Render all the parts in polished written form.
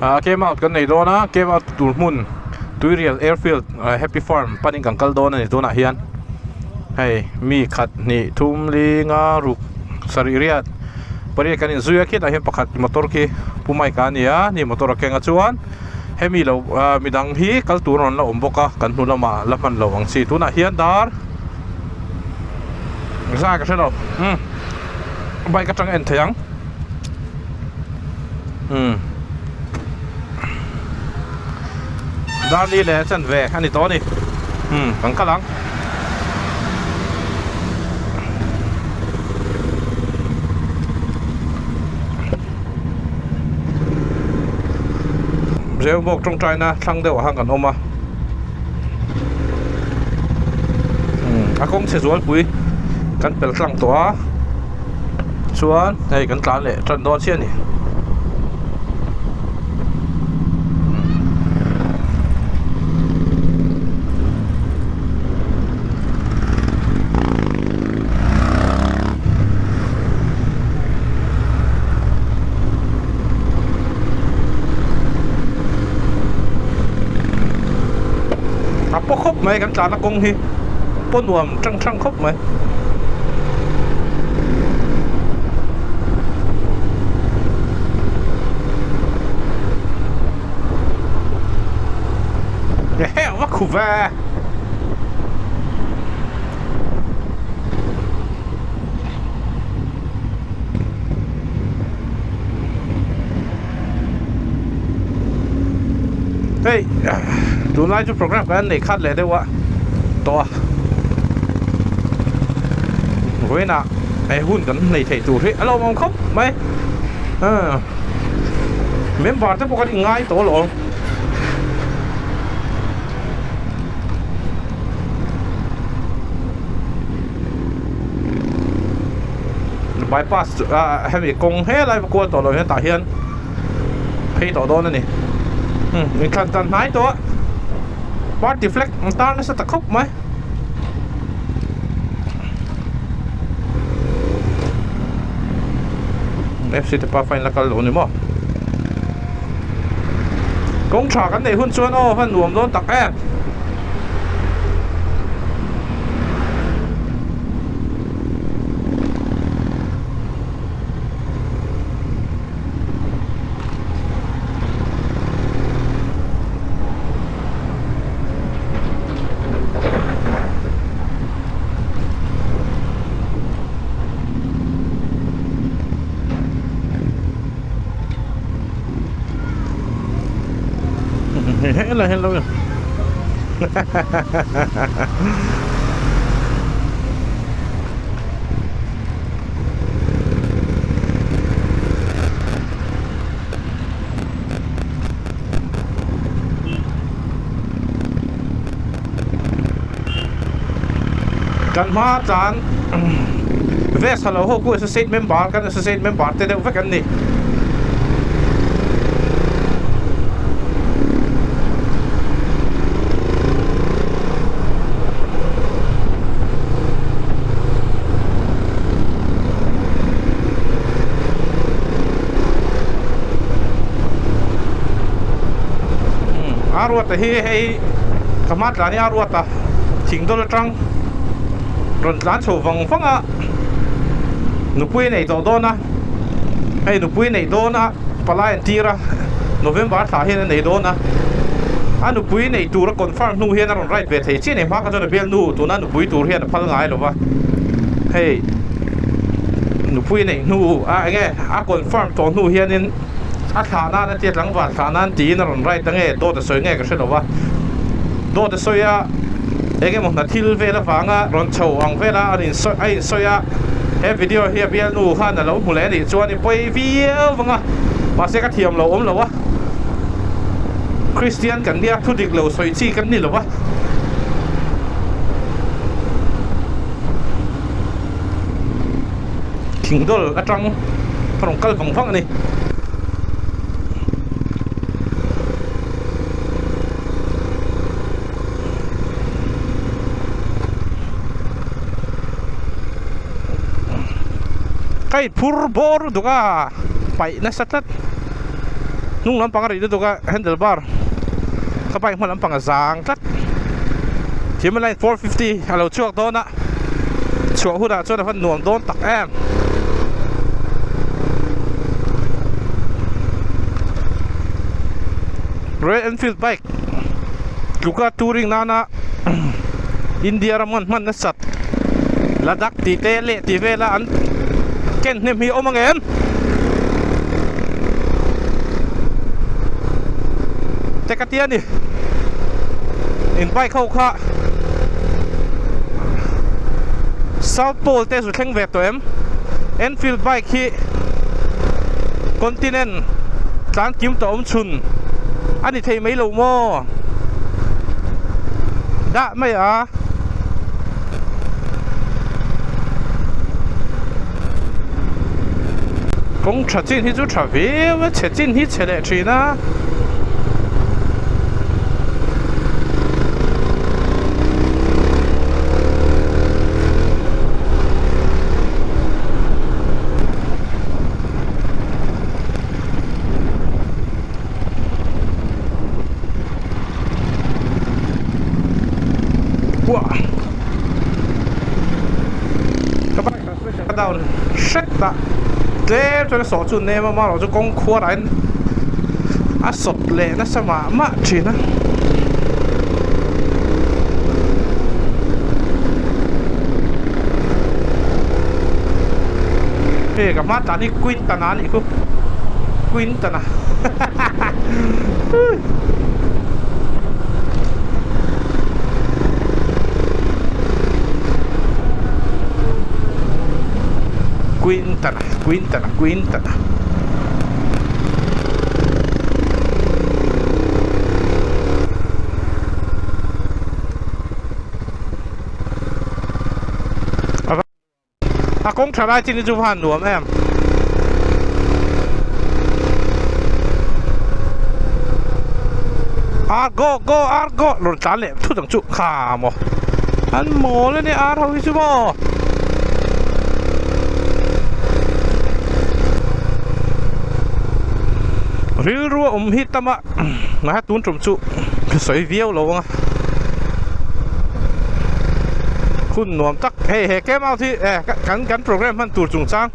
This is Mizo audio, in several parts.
Ah camp out kan nei dawn a camp out tur hmun Tuirial airfield happy farm panin kan kal dawn a ni tunah hian hei mi khat hnih thum li nga ruk sarih riat pariat kan inzui a khitah hian pakhat motor khi pu mike a ni a ni motor a keng a chuan hemi lo ah midang hi kal tur an rawn la awm bawk a kan hnu lamah la hman lo ang chi tunah hian dar zai ka hre lo umm bike atang a en thei ang umm dar ni leh chanve a ni tawh a ni umm kan kal ang. Zeuhbawk tawngtaina thlang deuh ah khan kan awm a a kawng chhe zualpui kan pel tlang tawh a chuan hei kan tlan leh tan dawn chiah a ni. A paw khawp mai kan tlan a kawng hi paw nuam tang tang khawp mai. Ehe va khu ve. Hei tunlai chu program kan nei khat leh deuh a tawh a vawiinah he hun kan nei thei tur hi a lo awm khawp mai member te pawh kan inngai tawh alawm. Bypass ah hemi kawng helai va kual tawh lo hian tah hian phei tawh dawn a ni umm inthlan tan hnai tawh a party flag an tar nasa ta khawp mai. F C te pa fine la kal lo ni maw kawng tha kan neih hun chuan aw hman nuam dawn tak em. Hello hello Kan hma tlan vest ha lo ho khu associate member kan associate member te deuh vek an ni. A ruata hi hei ka hma tlan hi a ruata thing dawl atang rawn tlan chho vang vang a nupui a nei tawh dawn a hei nupui a neih dawn a palai an tir a November thla hian a nei dawn a a nupui neih tur a confirm hnu hian a rawn write ve thei chiah a ni hma kha chuan a bialnu tuna nupui tur hian a phal ngai lo va hei nupui neih hnu a enge a confirm tawh hnu hianin a thlah nan a tia tlangval thlah nan tiin a rawn write ange dawt a sawi nge ka hre lo va dawt a sawi a eng emaw hna thil vel avanga rawn chho ang vela an in sawi a insawi a he video hi a bialnu khan a lo hmu leh a nih chuan i pawi viau vang a mahse ka thiam lo awm lo a Christian kan nia thu dik lo sawi chi kan ni lo va. Thing dawl atang a rawn kal vang vang a ni. Ka inphur bawr duk a paih nasa tlat. Hnung lampang a rih lutuk a handle bar ka bike hma lampang a zang tlat. Himalayan 450 a lo chhuak dawn a chhuah hunah chuan a va nuam dawn tak em. Royal Enfield bike tluka touring nana India ram an hman nasat Ladakh tih te leh tih vela an ken hnem hi a awm ang em? Te ka ti a ni in bike ho kha South Pole te zu thleng ve tawh em? Enfield bike hi continent tlan kim tawh awm chhun a ni thei mai lo maw? Dah mai a. Kawng tha chin hi chu tha viau a, chhe chin hi chhe leh thin a. Ka bike transmission ka down hret a tlem chuan a sawh chu nem a amaherawh chu kawng khuarah hian a sawt leh nasa mah mah thin a. Hei ka hma tlan hi Quintana a nih khu Quintana Quintana Quintana Quintana A kawng tha lai chin hi chu va han nuam em. Ar go go ar go rawn tlan leh thut ang chu kha maw an mawl a nia ar ho hi chu maw. Rilru a awm hi tam a ngaha tun tum chu ka sawi viau lo ang a hun nuam tak hei he camp out hi eh kan kan program hman tur chungchang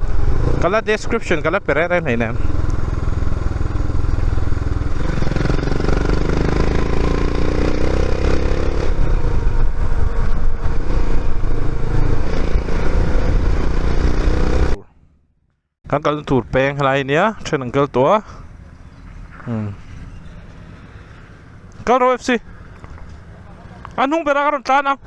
ka la description ka la pe reng reng hleinem. Kan kalna tur peng helai ania then an kal tawh a umm kal rawh FC a hnung berah ka rawn tlan ang.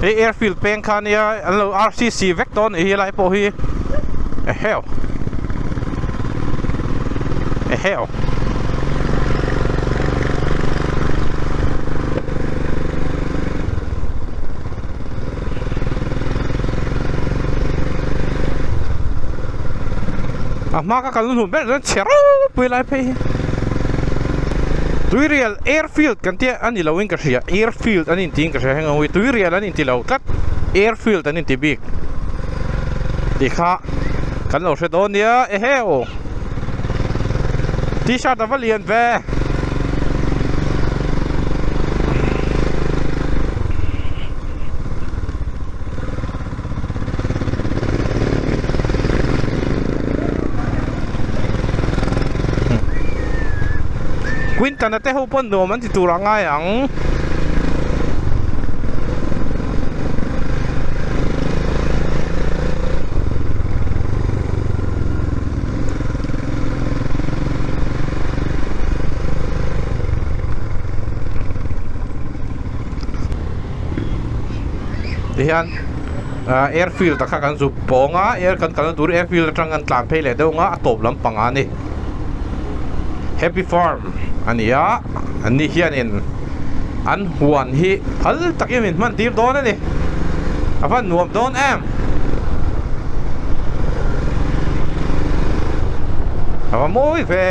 Hei airfield peng kha ania an lo rcc vek tawh a nih hi helai pawh hi eheu eheu. A hma ka kal hnu ber chuan chhe ropui lai phei hi Tuirial airfield kan tia a ni lo in ka hria airfield an inti in ka hria heng ang ui Tuirial an inti lo tlat airfield an inti bik tih kha kan lo hre dawn nia eheu T-shirt a va lian ve. Quintana te ho pawn nuam an ti tur a ngai ang. Tihian. Airfield ah kha kan zu pawng a air kan kalna tur airfield atang kan tlan phei leh deuh ang a a tawp lampang a ni happy farm a ni a an ni hianin an huan hi phal takin min hman tir dawn a ni a van nuam dawn em a va mawi ve.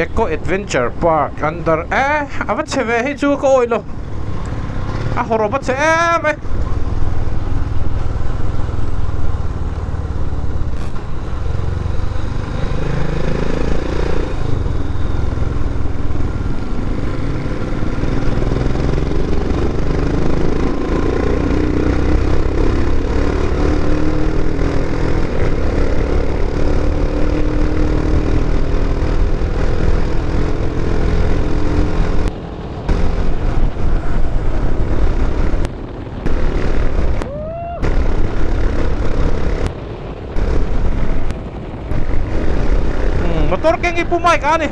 Eco Adventure Park under eh a va chhe ve hei chu ka awih lo a hawrawp a chhe em e. Motor keng hi pu Mike a ni.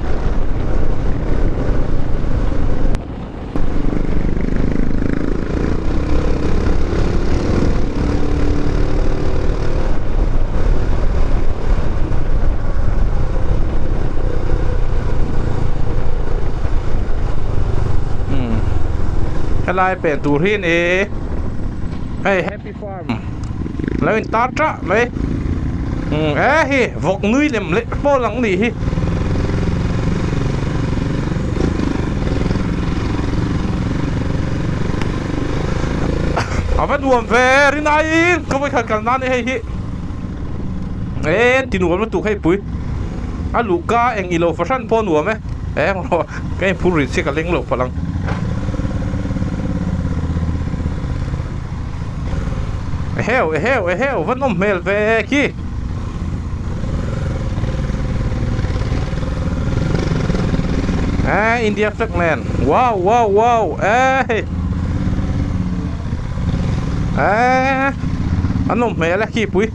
Helai pen tur hi ni hei happy farm lo in tar tah mai e hi vawk nui lem leh pawh lang nih hi. A va nuam ve rinaiin ka vawikhat kal nan hei hi e ti nuam lutuk hei pui a luhka eng ilo fahran pawh nuam e eng rawh ka inphur ri chiah ka leng lo palh ang. Eheu eheu eheu va nawm hmel ve khi. Eh India flag nen wow wow wow eh eh an nawm hmel e khi pui.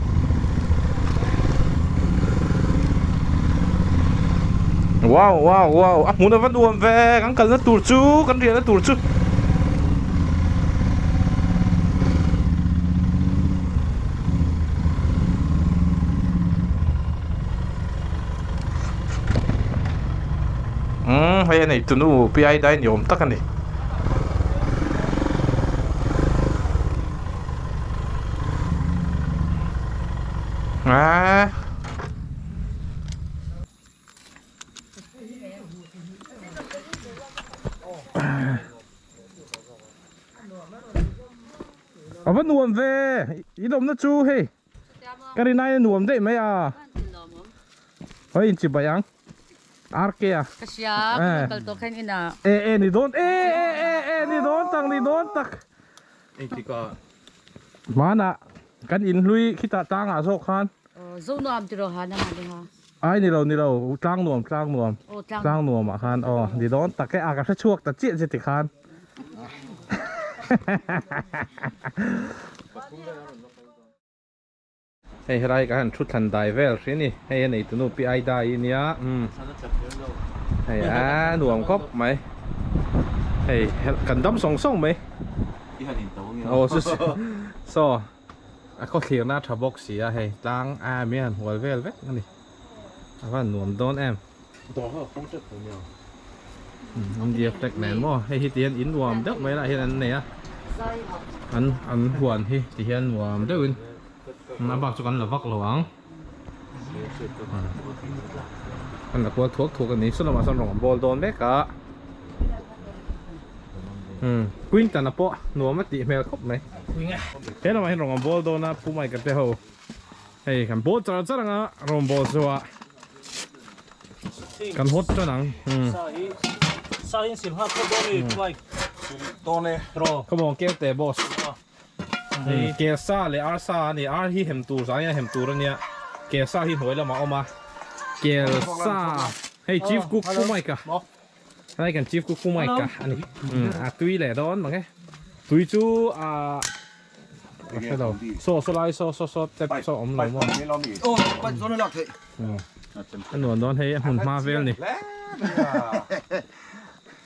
Wow wow wow a hmun a va nuam ve kan kalna tur chu kan riahna tur chu. Umm hei a nei tunu pi ai dai ni awm tak a ni. Aaa. A va nuam ve i dawmna chu hei ka rin aia nuam daih mai a hei inchi bai ang RK a ka hria ka kal tawh khan ina e e ni dawn e e e e ni dawn tak ni dawn tak hmanah kan inhlui khitah tlangah zawk khan Zonuam tiraw ha nangah ni ha Ai ni lo ni lo tlang nuam tlang nuam tlang nuam ah khan aw ni dawn tak e a ka hre chhuak ta chiah che ti khan hei helai ka han thu thlan dai vel hri ni hei a nei tunu pi ai dai ania um hei a nuam khawp mai hei kan dam sawng sawng mai aw saw A khaw thlirna a tha bawk si a hei tlang a mi a han hual vel vek a ni a van nuam dawn em India flag nen maw hei hi tihian in nuam deuh mai lah hian an nei a an an huan hi tihian nuam deuhin a bak chu kan la vak lo ang kan la kual thuak thuak a ni saw lamah sawn rawng an bawl dawn mek a. Quinton a pawh nuam a tih hmel khawp mai. He lamah hian rawng an bawl dawn a Pu Mike a te ho hei kan bawl char char anga rawn bawl chu a kan hawt tan ang. Come on kel teh boss. Kel sa leh ar sa a ni ar hi hem tur zai a hem tur a nia kel sa hi hnuai lamah a awm a kel sa hei chief cook Pu Mike a. Helai kan chief cook Pu Mike a ani a tui leh dawn mang e tui chu a ka hre lo saw saw lai saw saw saw tep saw awm lo maw. A nuam dawn hei a hmun hma vel ni.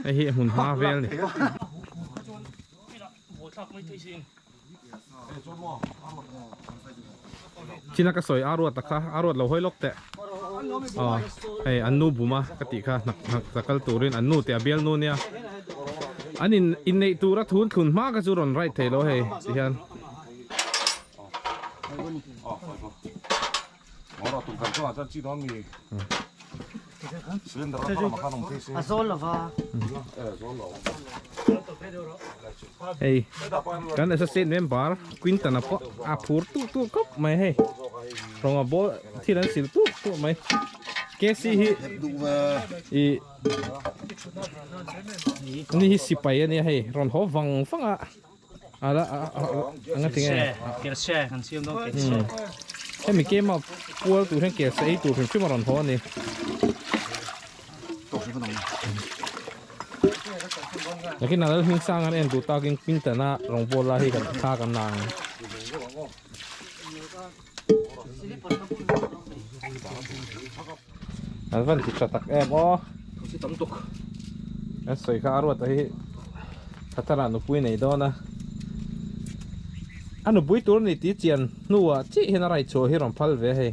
Hei hi a hmun hma vel ni. China ka sawi a ruat a kha a ruat lo hawi lawk teh. Aw hei an nu bum a ka tih kha hnak hnak ta kal turin an nu teh a bial nu nia. An in inneih tura thun thlun hma kha chu rawn ride thei lo hei ti hian. Hei kan associate member Quinton a pawh a phur tuh tuh khawp mai hei rawnga ball thil an sil tuh tuh mai KC hi ih ni hi sipai a nia hei rawn haw vang vang a. Ala anga tinge Kelse kan siam dawn kelse. Hemi kema pual tur hian kelse ei tur hrim hrim a rawn haw a ni. Nakin a lal hming sang an en duh takin Quinton-a rawngbawl lai hi kan thla kan la ang. An van ti tha tak em aw. Kan sawi kha a ruat a hi Khatara nupui nei dawn a. A nupui tur ni tih chian hnuah chiah hian a right chhuah hi rawn phal ve a hei.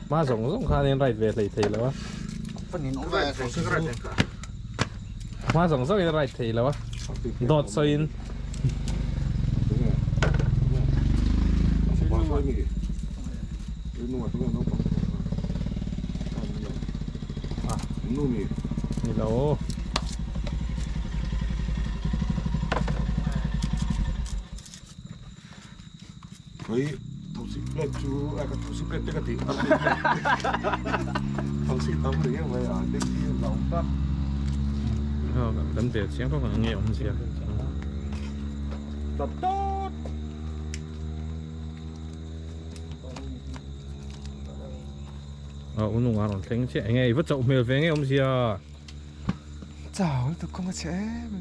Hma zawng zawng khan in right ve hlei thei lo a. Hma zawng zawng in right thei lo a. Dawt sawiin. Ni lo. Hei thosi plate chu a ka thosi plate te ka ti thosi tam ri em mai a te khi lo tak Kan ve chiang vak ang nge awm zia. Tap tawt. A unung a rawn thleng chiah enge i va chauh hmel ve nge awm zia. Chau lutuk kawng a chhe em.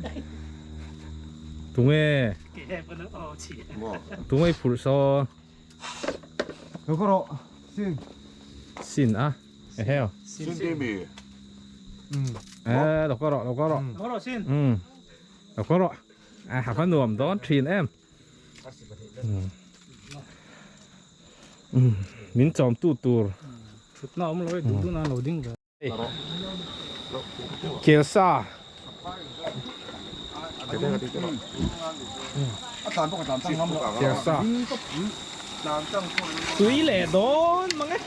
Tunge? Tunge i phurh saw? Lo ka rawh sin. Sin a? Eheu. Sin te mi. Eh lo ka rawh lo ka rawh. Lo ka rawh sin. Lo ka rawh. A ha va nuam dawn thin em. Min chawm tu tur. Thutna awm lo e duh duh na lo ding ve. Kelsa Kelsa Tui leh dawn mang e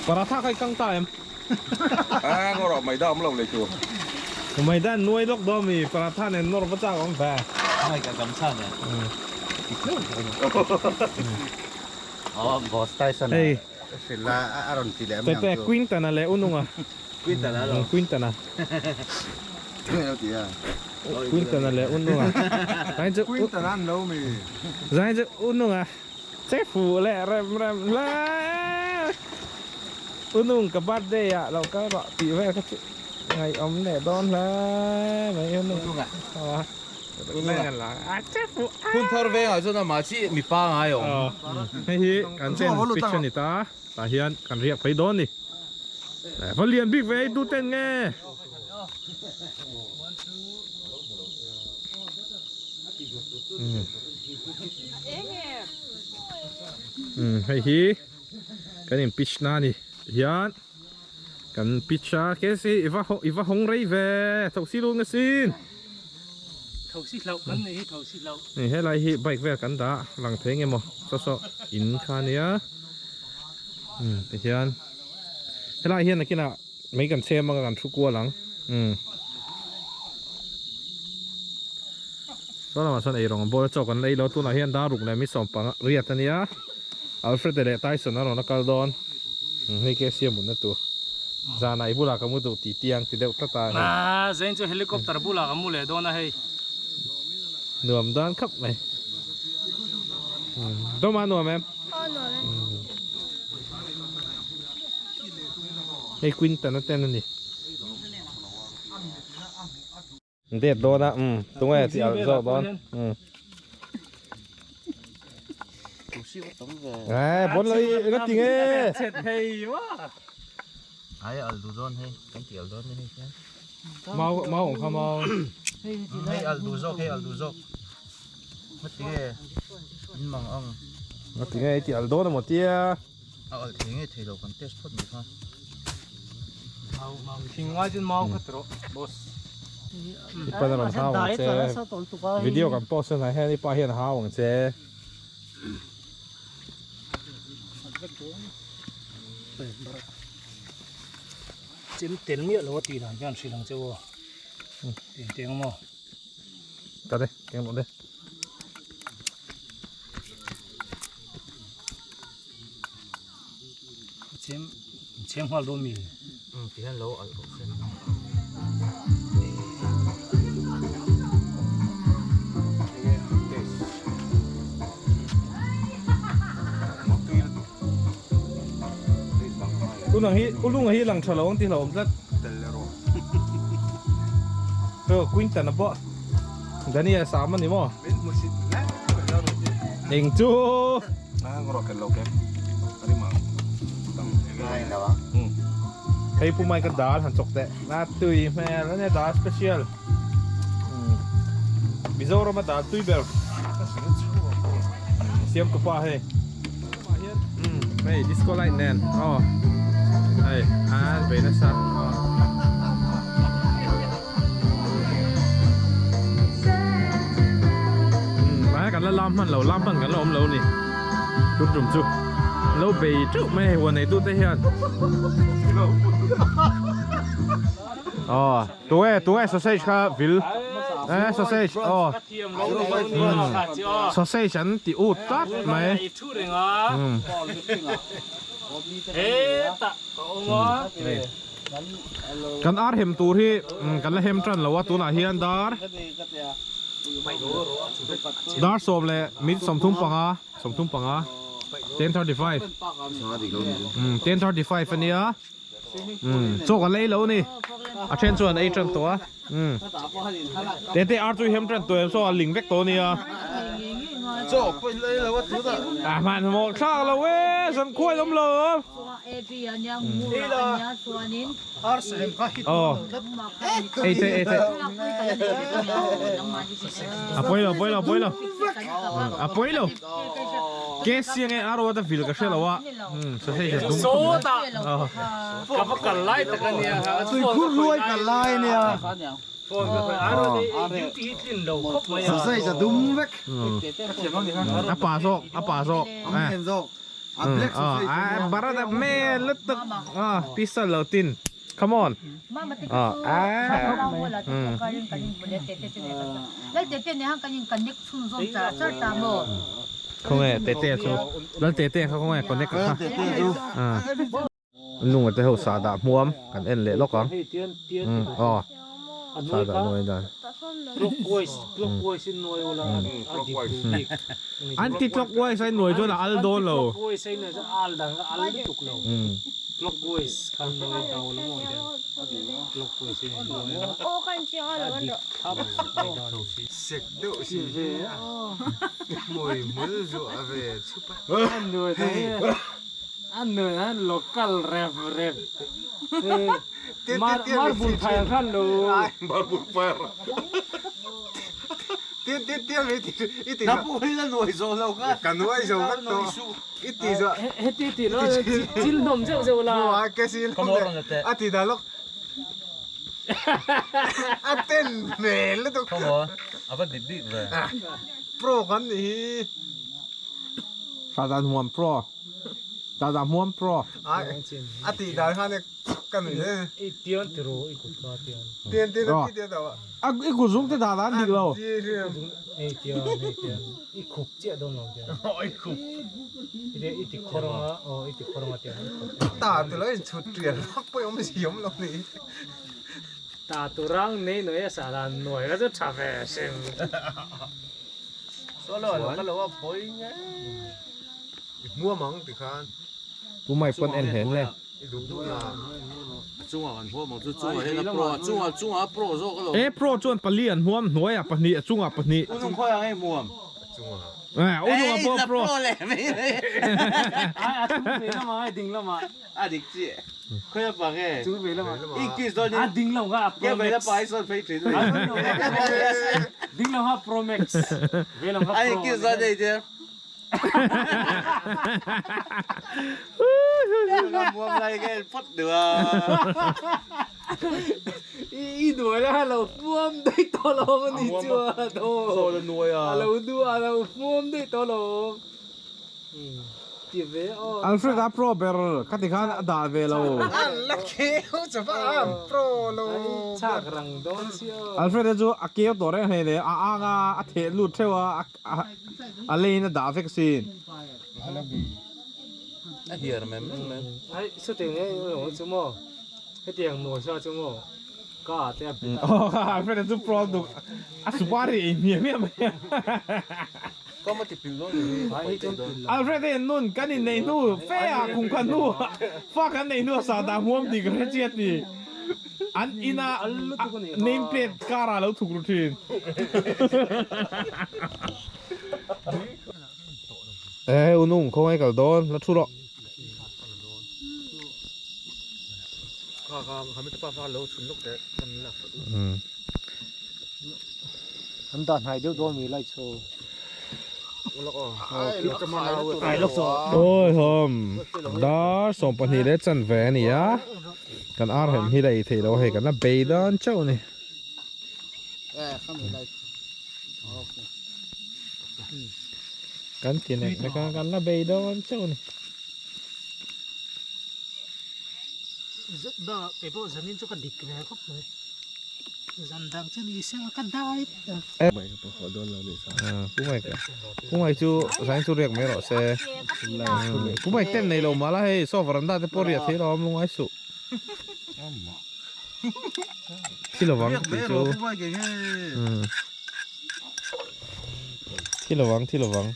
Paratha kha i kang ta em Maida nuai lawk dawn mi paratha nen nawr va chak awm ve Hei Tete Quintana leh Ununga Quintana lo Quintana Quintana leh Ununga Zain chu Quintana an lo mi Zain chu Ununga che fu leh rem rem hle Unung ka birthday ah lo kal rawh tih vel kha chu ngaihawm leh dawn hle mai Ununga Hun thar vengah chuan amah chi mipa ngai awm. Hei hi kan chen pitch a ni ta, tah hian kan riak phei dawn ni. Va lian bik ve ei tu ten nge. Hei hi kan in pitch na ni hian. Kan pitch a KFC i va i va hawng rei ve thosi lung asin. Thosi hlauh kan nei hi thosi hlauh. Ni helai hi bike vel kan dah lang thei nge maw saw saw in kha nia umm tihian helai hian nakinah mai kan chhem anga kan thu kual ang umm saw lamah sawn eirawng an bawl a chaw kan la ei lo tunah hian dar ruk leh mi sawm panga riat ania. Alfred leh Tyson a rawn a kal dawn hei ke siam mutna tur zanah i bulah ka mu duh tih tiang ti deuh tlat a hei. Aa zain chu helicopter bulah ka mu leh dawn a hei. Nuam dan khap mai. Dawma nuam em? Aw nuam em. Hei Quinton a ten a ni. Det dawn a umm tunge tih alh zawk dawn umm eh bon lo i ka ti nge Ai al du dawn hei kan ti al dawn ni hei hian. Mau mau ang kha mau. Hei al du zawk hei al du zawk. Ngati nge in mang ang. Ngati nge i ti al dawn amaw tia. A al thei nge thei lo kan test phawt mai kha. Thing ngai chuan mau kha tawh boss. I pan a rawn hau ang che. Video kan post hunah hian i pa hian a hau ang che. Chem tel miah lo a tih dan hian hrilh ang che u aw. Engtiang maw? Ta de, keng rawh de. Chem chem nghal dawn mi? Umm ti hian lo alh rawh se. Unang hi ulunga hi lang tha lo ang ti hlauhawm tlat. Aw Quinton a pawh Daniel sam a ni maw? Eng chu Hei pu mai ka dal han chawk teh na tui hmel a nia dal special Mizoram a dal tui ber Siam tu pa hei Hei disco light nen aw hei an bei nasa aw. Mahse kan la lam hman lo lam hman kan la awm lo ni tum tum chu lo bei teuh mai hei huan neitu te hian aw tunge tunge sausage kha vil eh sausage aw sausage an ti ut tlat mai Kan ar hem tur hi kan la hem tan lo a tunah hian dar dar sawm leh minute 35 35 10:35 10:35 ania chaw kan la ei lo a ni a then chuan ei tan tawh a Tete ar chu i hem tan tawh em saw a ling vek tawh ania a hmanhmawh thlak lo e zankhuai awm lo. A pawi lo pawi lo pawi lo a pawi lo ke siang e aro ta vil ka hre lo a sausage a dum ka va kal lai tak ania Tuikhur ruai kal lai ania sausage a dum vek a pa zawk a pa zawk A black sausage a barada hmel lutuk a pistol lo tin come on khawnge tete chu lal tete kha khawnge connect kha Nunga te ho sahdah hmuam kan en leh lawk ang aw sahdah nuai dan anti clockwise a nuai chuan a al dawn lo A nuai a local rep rep marble fire khan lo marble fire tian tian tian mai ti i ti na pu hi la nuai zo lo kha ka nuai zo vek to i ti zo heti ti lo chil hnawm zeuh zeuh la a ke si lo a ti da lok a ten hmel lutuk come on a va dik bik ve pro kan ni hi Tha dan huam pro Tha dan huam pro A tih dan khan ka nui hle. I tian ti rawh i kut kha tian. Tian tian a ti tian tawh a. A i kut zung te dah dan dik lo. Hei tian hei tian i khup chiah dawn lo tian. I khup. I ti khawr anga aw i ti khawr anga tian i khup. Ta tu lo in chhut rial vak pawh awm si awm lo ni. Ta tu rang nei nuai a sa dan nuai kha chu tha ve hrim. Hmuam ang ti khan. Pu mai pawn en hlen le. I duh duh na. Chungah kan hmuam ang chu chungah hian a pro a chungah chungah a pro zawk alawm. E pro chuan pali an hmuam hnuaiah pahnih a chungah pahnih. U nung khawi ang hei hmuam. Chungah. Eh u nung a pawh pro. Ei la pro leh mai mai. Ai a chung leh lamah ai ding lamah. A dik chiah. A ding lo kha a Pro Max. Ding lo kha Pro Max. Ve lo kha Pro. I nuai la lo fuam daih tawh lo a ni chu a a lo duh a lo fuam daih tawh lo ti ve aw. Alfred a pro ber kha ti khan a dah ve lo. An la keu chu va am pro lo. Chak rang dawn si aw. Alfred a chu a keu tawh reng hlei le a ang a a theh lut theuh a a lane a dah vek sin. A hiar mem mem mai. Ai sawtiang nge i awm chu maw. Hetiang maw sa chu maw ka te a bit a. Aw Alfred a chu pro duk a supari ei hmiah hmiah mai a. Ka ma ti pil dawn ni hi ka paih dawn. Alfred a in nun kan in nei hnu fe a kum khat hnu ah fa kan nei hnu a sah dah hmuam tih ka hre chiat ni. An in a name plate car ah lo thuk ru thin. Eh unung khawngaih kal dawn la thu rawh. An dah hnai deuh dawn mi lai chu. Awi hawm dar 12 leh chanve a ni a kan ar hem hi la ei theih loh hei kan la bei dawn chauh a ni. Kan ti nek nek a kan la bei dawn chauh a ni. Zet bak kei pawh zanin chu ka dik ve khawp mai zan dang chu ni se ka dai Pu Mike Pu Mike chu zain chu riak mai rawh se Pu Mike ten nei lo mah la hei saw varanda te pawh riah thei lo awm lungai suh Thi lovang tih chu Thi lovang thi lovang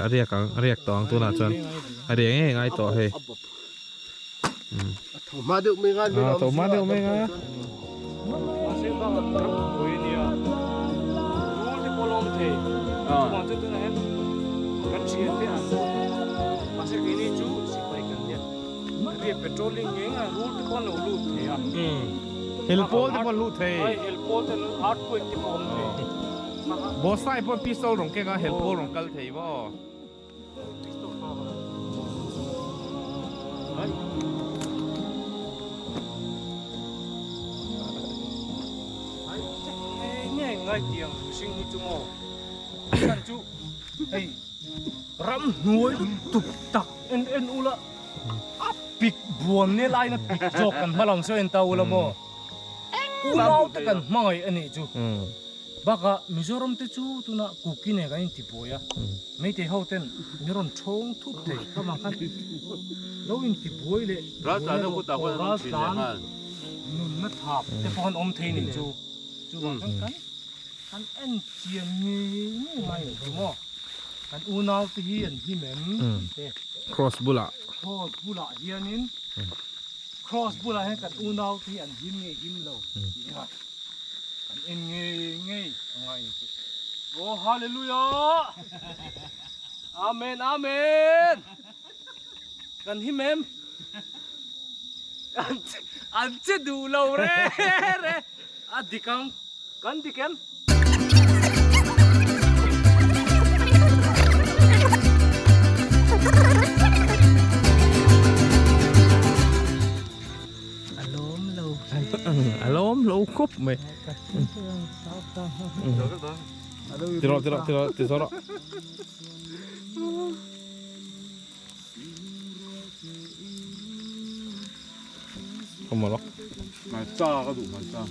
A riak ang a riak tawh ang tunah chuan a riak ngei ngai tawh hei A tho hma deuh mai ngai a tho hma deuh mai ngai a Hel pawl te pawh an lut thei. Bawsai pawh pistol rawn kek a hel pawl rawn kal thei maw. Ramhnuai lutuk tak en en ula a pik buan nel aiin a pik zawk kan hma lam saw en ta ula maw unau te kan hmangaih a nih chu bakah Mizoram te chu tunah Kuki nen kan intibuai a Meitei ho ten min rawn thawng thut thei ka vang khan lo intibuai leh raltlan nunna thap te pawh an awm thei nih chu chuvang chuan kan Kan en chian ngei ngei mai lo chu maw? Kan unau te hi an him em te. Cross bulah. Cross bulah hianin Cross bulah hian kan unau te hi an him ngei him lo tih kha kan en ngei ngei a ngai ni chu. Oh hallelujah! Amen amen! Kan him em? An che duh lo re re a dik ang. Kan dik em? A lawm lo A lawm lo khawp mai. Ti rawh ti rawh ti rawh ti zawh rawh. Awm rawh. Hmaicha ka duh hmaicha.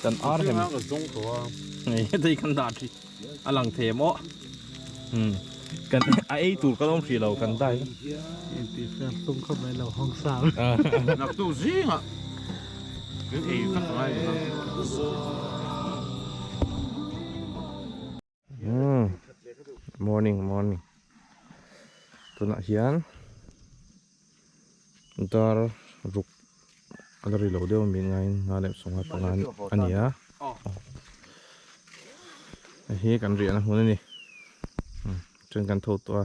Kan ar hem. Ka zawng tawh a. Hei kan dah thi a lang thei em aw. Kan a ei tur kan awm hrih lo kan dai. Inti fel tum khawp mai lo hawng sang. Nak tu zingah kan ei vek ngai. Morning morning tunah hian dar ruk a la ri lo deuh a mi ngaiin nga leh sawmnga panga a ni a. Hei hi kan riahna hmun a ni then kan tho tawh a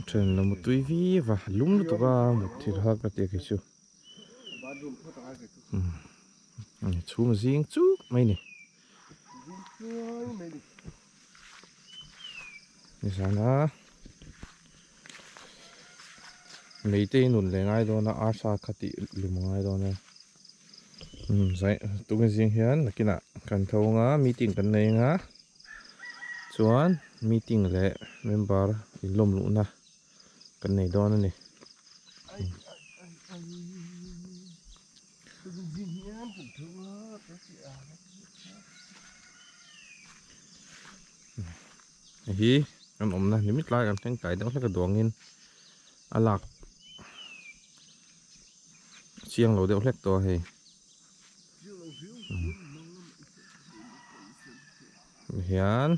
then an lo mutui viau a lum lutuk a mutthilh har ka ti a kei chu chhum zing chuk mai a ni. Nizana meitei nun leh ngai dawn a arsa kha tih lum a ngai dawn a tunge zing hian nakinah kan tho anga meeting kan nei anga chuan meeting leh member inlawm luhna kan nei dawn a ni. Hei hi kan awmna ni mit lai kan thleng tlai deuh hlek a duangin a lak chiang lo deuh hlek tawh a hei hian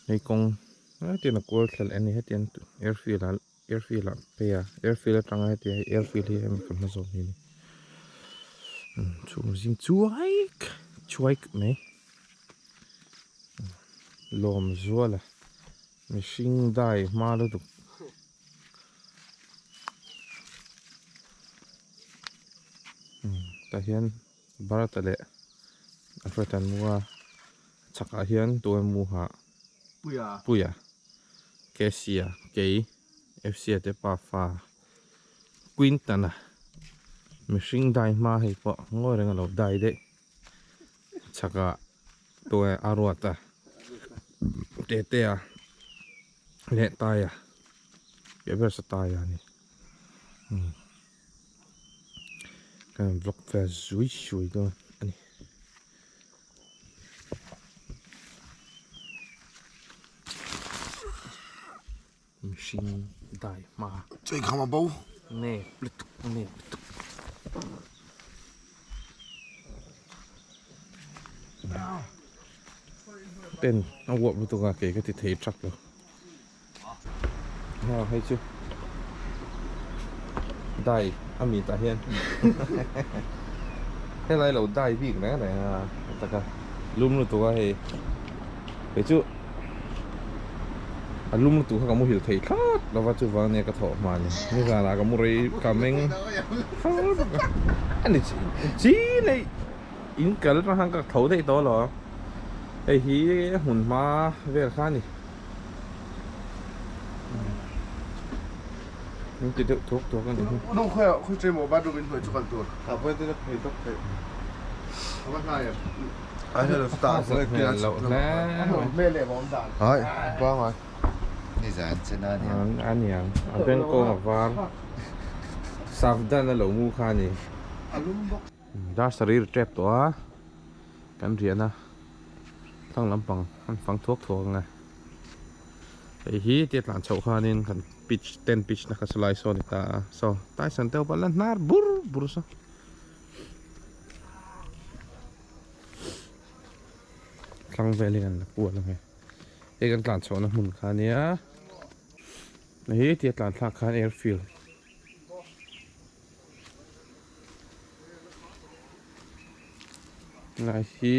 hei kawng hetiang a kual thlelh a ni hetiang airfield ah Airfield ah phei a airfield atanga heti hei airfield hi hemi ka hma zawk hi a ni chhung zing chuaik chuaik mai lawm zual a mihring dai hma lutuk tah hian Bharat-a leh a hruaitu an mu a chhakah hian tuamu hah Puia Cassia kei Fc-a te pafa Quinton-a mihring dai hma hei pawh ngawi reng a lo dai daih chhakah tuai a ruat a Tetea leh Taia piah ber saw Taia a ni. Kan vlog vel zui zui dawn a ni. Mihring dai hma. Chei kham a bo. Nep lutuk nep lutuk. Ten a uap lutuk a kei ka ti thei thak lo. Ha hei chu dai a mi tah hian helai lo dai bik reng reng a taka lum lutuk a hei hei chu a lum lutuk kha ka muhil thei thlawt lova chuvang nia ka thawh hma ni nizanah ka mu rei ka meng far bawk a ani chi nei in kal atang khan ka tho daih tawh alawm hei hi hmun hma vel kha a ni. Min ti deuh thuak thuak a ni hi. Nung khawi ah khawi ṭe maw bathroom in hnuai chu kal tur. Tah pawh hian phei tawp theih. A va hnai em. A hello star hmel loh hle mai. Ai pangai. Nizan chen a niang. A niang. A bengkawng a var. Savdan a lo mu kha a ni. A lum bawk. Dar sarih ri tep tawh a. Kan riahna thlang lampang an fang thuak thuak ang e. Hei hi tia tlan chhoh khanin kan pitch tent pitch na kha saw lai saw a ni ta a saw Tyson te pawh la hnar bur bur saw. Thlang vel hi kan la kual ang e. Hei kan tlan chhohna hmun kha a nia. Hei hi tia tlan thlak khan airfield. Lai hi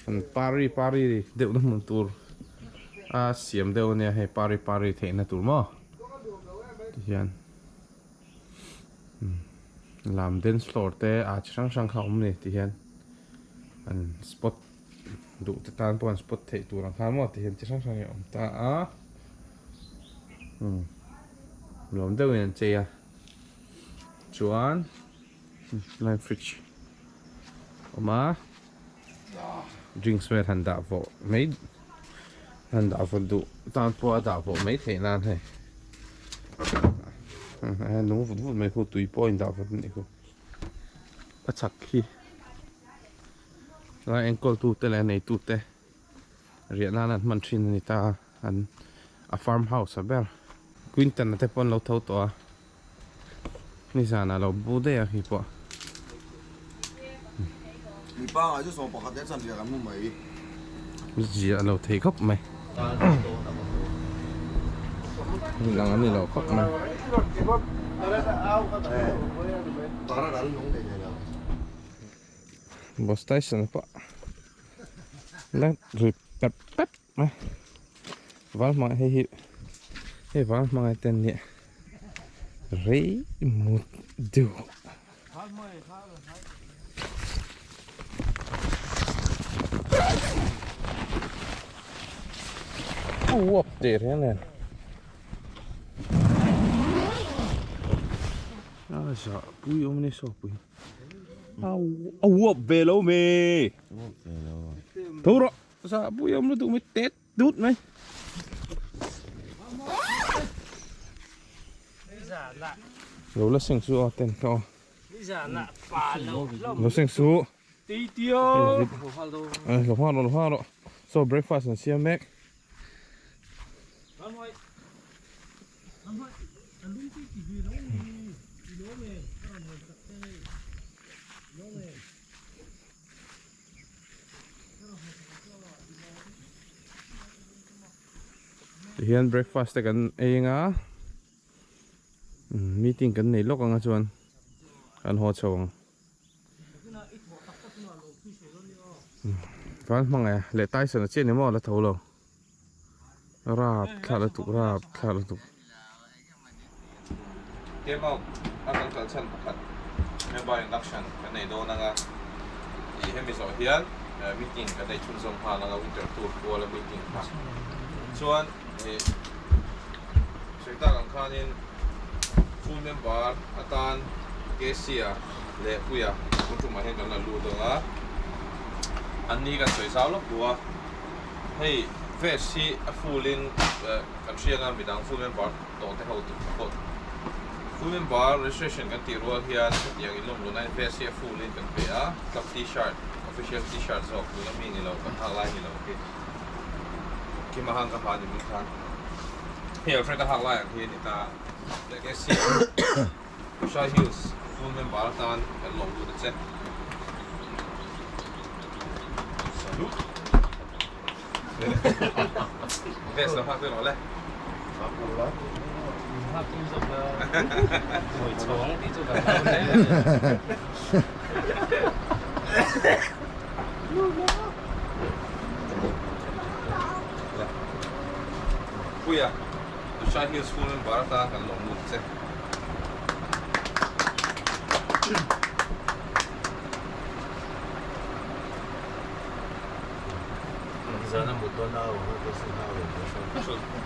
an pari pari deuh na hmun tur a siam deuh ania hei pari pari theihna tur maw tihian lam dance floor te a chi hrang hrang kha a awm a ni tihian an spot duh te tan pawh an spot theih tur ang khan maw tihian chi hrang hrang hi a awm ta a. Nuam deuhin an chei a chuan lai fridge awm a drinks vel han dah vawh mai han dah vawh duh tan pawh a dah vawh mai theih nan hei a nung vut vut mai khu tui pawh a indah vawt anih khu a chhak khi lai enkawl tute leh a neitu te riah nan an hman thin a ni ta a. An a farm house a ber. Quinton a te pawh an lo tho tawh a. Nizan ah lo bu daih a khi pawh. Mi pangai chu 11 leh chanriah kan hmu mai. Zia a lo thei khawp mai. Ni lang an ni lo khawp mai. Bus station pawh la ri pep pep mai val hmang hei hi hei val hmangaih te an nia rei mut deuh. Uap teh reng nen a zah pui awm a ni saw pui a uap ve lo me tho rawh zah pui awm lutuk mai tet tut mai. Lo la seng su aw ten kha aw. Lo seng su. Lo hma rawh lo hma rawh. So breakfast an siam mek. Tihian breakfast te kan ei anga meeting kan nei lawk anga chuan kan haw chho ang. Van hmangaih a leh Tyson a chian ni maw la tho lo. Rap thla lutuk rap thla lutuk. Came out a kan kal chhan pakhat member induction kan nei dawn anga ih hemi zawh hian meeting kan nei chhunzawm nghal anga winter tour kuala meeting kha chuan ih sawi tak ang khanin full member atan Kesia leh Puia tun tumah hian kan la lut anga anni kan sawi zau lawk duh a. Hei vest hi a full in kan hria anga midang full member tawh te ho pawh full member registration kan tih rual hian hetiang in lawm luna in vest hi a full in kan pe a club t-shirt official t-shirt zawk tuna mi ni lo kan hak lai ni lo khi Kima hang ka ha ni min khan hei Alfred a hak lai ang hi a ni ta leh ke si Shai Hills full member atan kan lawm lut a che. Salute. Vest lo hak rawh le. Hak tum zawk la. Hawi chhawng tih chu kan hlau hle. Puia, Shai Hills full member atan kan lawm lut a che.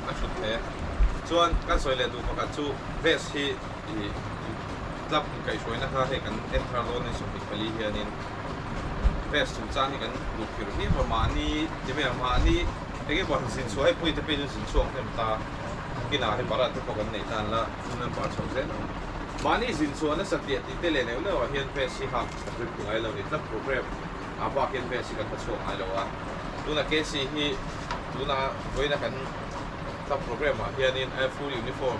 A thut hle. Chuan kan sawi leh duh pakhat chu vest hi ih club inkaihhruaina kha hei kan en thar dawn ni 24 hianin vest chungchang hi kan duh phir viau a mahni ti mai ang mahni eng emaw han zin chhuah hei pawhin te pawhin an zin chhuak hnem ta kinah hei parat te pawh kan neih tan la full member chho zel ang. Mahni zin chhuah nasa tih a tih te leh neuh neuh ah hian vest hi hak a rim ngai lo ni tlat program ah bak hian vest hi kan hma chhuak ngai lo a. Tuna KC hi tuna vawiina kan club program ah hianin a full uniform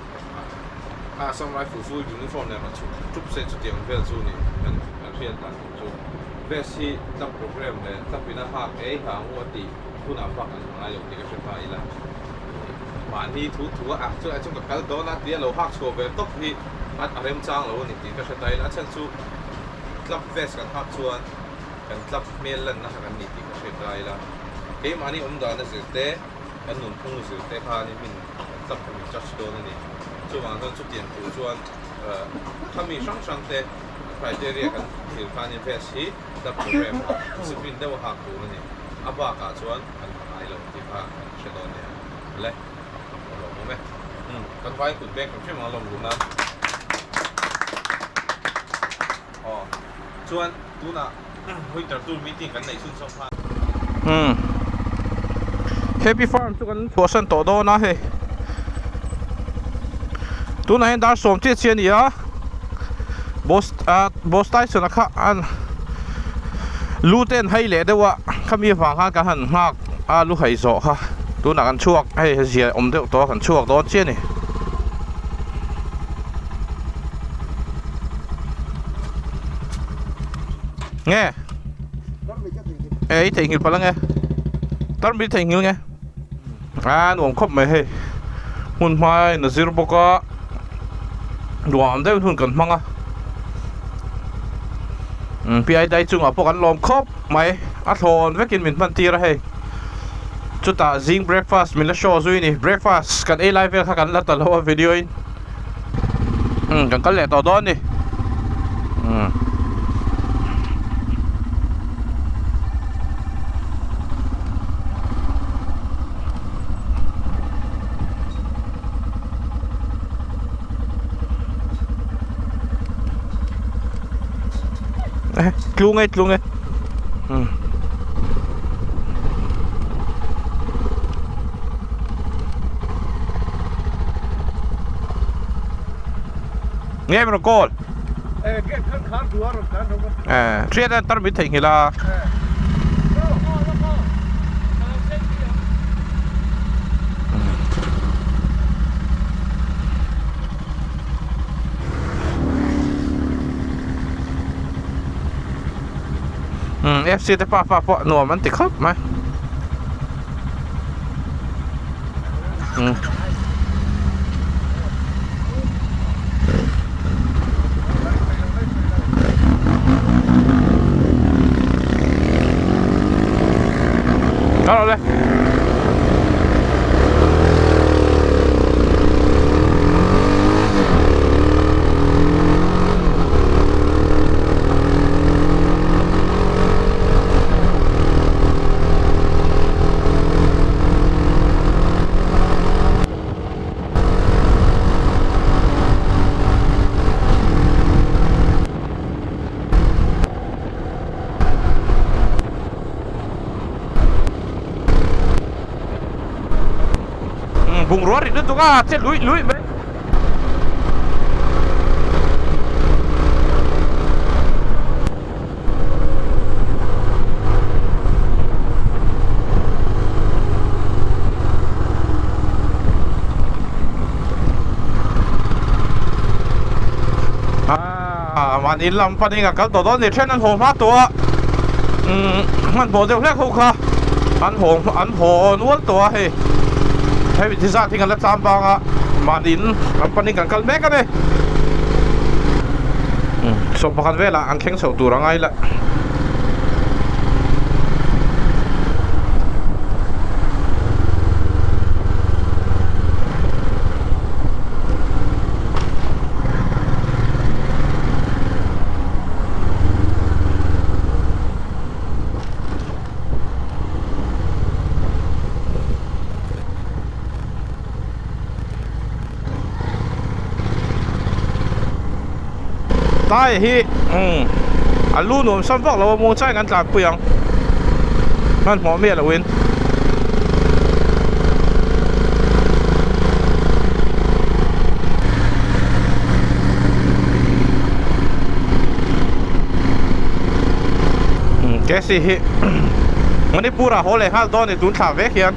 ah Assam Rifle full uniform nen rawn chhuk ṭup se chutiang vel chu ni kan kan hriat dan tur chu. Vest hi club program leh club in a hak ei ha ang u a tih hunah bak an hma ngai lo tih ka hre ta ila. Mahni thu thu a ah chuan ka kal dawn a tia lo hak chhuah ve tawp hi a remchang lo a ni tih ka hre ta ila a chhan chu club vest kan hak chuan kan club hmel lanna kha kan ni tih ka hre ta ila keimahni awm dana zir te kan nunphung zir te khan in min kan club kha min judge dawn a ni chuvang chuan chutiang tur chuan khami hrang hrang te criteria kan thil khan in vest hi club program discipline deuh a hak tur a ni a bakah chuan kan ha ngai lo tih kha kan hre dawn nia le a lawm awm e umm kan vai kut bek kan hrim ang a lawm luh nan aw chuan tunah winter tour meeting kan neih chhun sawm khan umm happy farm chu kan chhuahsan tawh dawn a hei tunah hian dar sawm chiah chiah a ni a boss ah boss Tyson a kha an lu te an hai leh deuh a khami avang khan kan han nghak a lu hai zawh kha tunah kan chhuak hei zia awm deuh tawh a kan chhuak dawn chiah a ni. Nge e i theihnghilh palh ange tarmit theihnghilh nge a nuam khawp mai hei hmun hmaiin a zir bawk a. Nuam deuh hun kan hmang a. Pi dai chungah pawh kan lawm khawp mai a thlawn vekin min hman tir a hei chutah zing breakfast min la show zui a ni breakfast kan ei lai vel kha kan la ta lo a video in umm kan kal leh tawh dawn a ni umm. Tlung e tlung e umm nge rawn call eh hriat a tar min theihnghilh a. Umm FC te pa pa pawh nuam an ti khawp mai umm Đó rồi đây. Bungrua rit lutuk a che luih luih mai. Ah mahni lam panin a kal tawh dawn ni then an haw hma tawh a umm hmanhmawh deuh hlek ho kha an haw an haw nual tawh a hei hemi thi zat hi kan la tlam bang a mahni in lam panin kan kal mek a ni umm sawmpakhat velah an thleng chho tur a ngai la. Tai hi umm a lu nuam sam vak lo a muang chai kan tlan pui ang hmanhmawh miah lo in. Casey hi Manipur ah haw leh nghal dawn a ni tun thlah vek hian.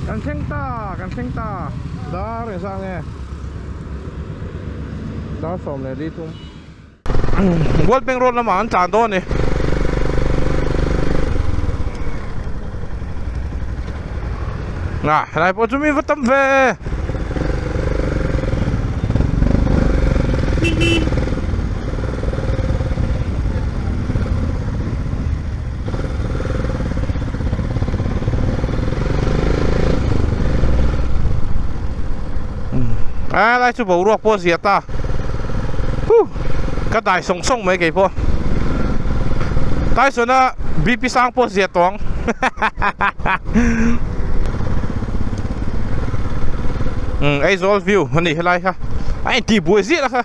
Kan thleng ta, kan thleng ta. Dar engzah nge? Dar 13. World Bank Road lamah an tlan dawn a ni. Helai pawh chu mi va tam ve. A lai chu boruak pawh a zia ta. Huh ka dai sawng sawng mai kei pawh. Tyson a BP sang pawh zia tawh ang. Umm Aizawl view a ni helai kha a intih buai ziah kha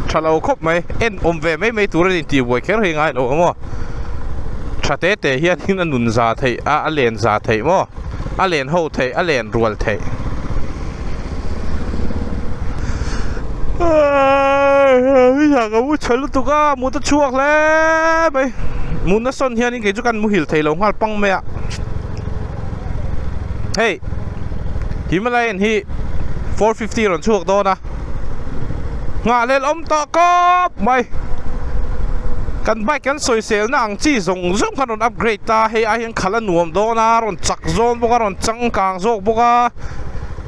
tha lo khawp mai en awm ve mai mai tur a intih buai kher hi ngai lo ang maw tha te te hian in a nun za theih a a len za theih maw a len ho theih a len rual theih ka mu chhe lutuk a mut a chhuak hle mai mutna sawn hianin kei chu kan muhil thei lo nghal pang mai a hei Himalayan hi 450 rawn chhuak dawn a nghahhlelh awm tawh kawp mai kan bike kan sawisel na ang chi zawng zawng khan rawn upgrade ta hei ai hian khalh a nuam dawn a rawn chak zawn bawk a rawn changkang zawk bawk a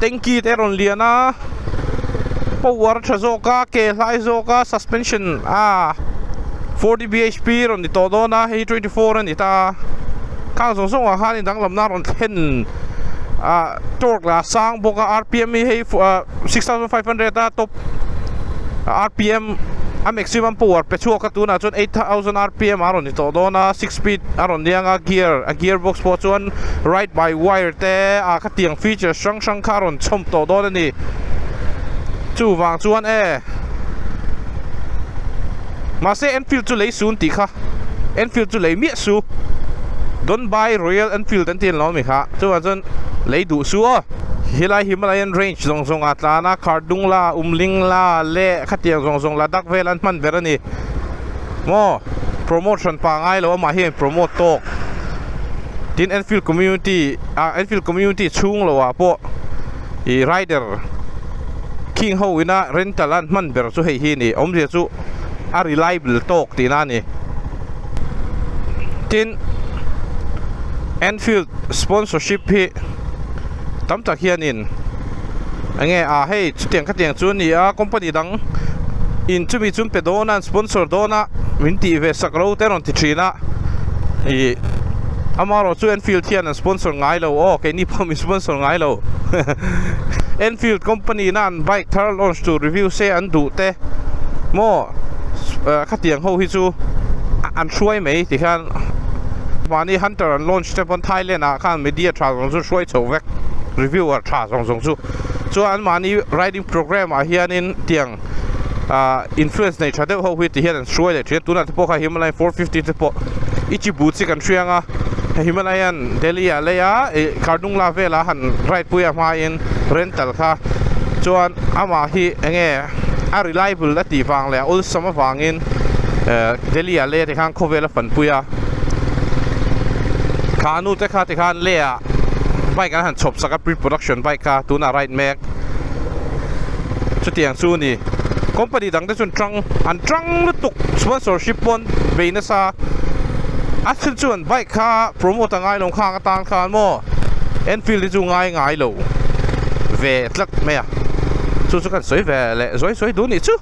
tanky te a rawn lian a power a tha zawk a ke hlai zawk a suspension a 40 bhp rawn ni tawh dawn a hei hi 24 a ni ta a khang zawng zawng ah khan danglamna a rawn thlen ah torque lah a sang bawk a rpm hi hei 6500 a top rpm a maximum power pe chhuak a tunah chuan 8000 rpm a rawn ni tawh dawn a 6 speed a rawn niang a gear a gear box pawh chuan ride by wire te ah khatiang features hrang hrang kha a rawn chhawm tawh dawn a ni chuvang chuan e mahse Enfield chu lei sun tih kha Enfield chu lei miah su don't buy Royal Enfield an ti an lo ami kha chuvang chuan lei duh su aw helai Himalayan range zawng zawng ah tlan a Khardung la Umling la leh khatiang zawng zawng Ladakh vel an hman ber a ni maw promote hran pa ngai lo amah hian promote tawk tin Enfield community ah Enfield community chhung lo ah pawh ih rider khing ho ina rental an hman ber chu hei hi a ni awmzia chu a reliable tawk tihna a ni tin Enfield sponsorship hi tam tak hianin enge ah hei chutiang khatiang chu a ni a company dang in chumi chu an pe dawn a an sponsor dawn a min tih ve sak ro te a rawn ti thin a ih amaherawhchu Enfield hian an sponsor ngai lo aw keini pawh min sponsor ngai lo Enfield company na an bike thar launch tur review se an duh te maw khatiang ho hi chu an hruai mai ti hian mahni hunter an launch te pawn Thailand ah khan media tha zawng chu hruai chho vek reviewer tha zawng zawng chu chuan an mahni riding program ah hianin tiang ah influence nei tha deuh ho hi ti hian an hruai leh thin a tunah te pawh kha Himalayan 450 te pawh ichi bu chi kan hriang a Himalayan Delhi ah lei a ih Khardungla velah han ride pui a hmain rental kha chuan amah hi enge a reliable a tih vang leh a awlsam avangin Delhi ah lei a tikhan khawvel a fanpui a kha nu te kha tikhan lei ah bike an han chhawp sak a pre production bike kha tunah ride mek chutiang chu a ni company dang te chuan tang an tang lutuk sponsorship pawn bei nasa a thil chuan bike kha promote a ngai lo khang atan khan maw Enfield hi chu ngai ngai lo ve tlat mai a chu chu kan sawi ve leh zawi sawi duh nih chu.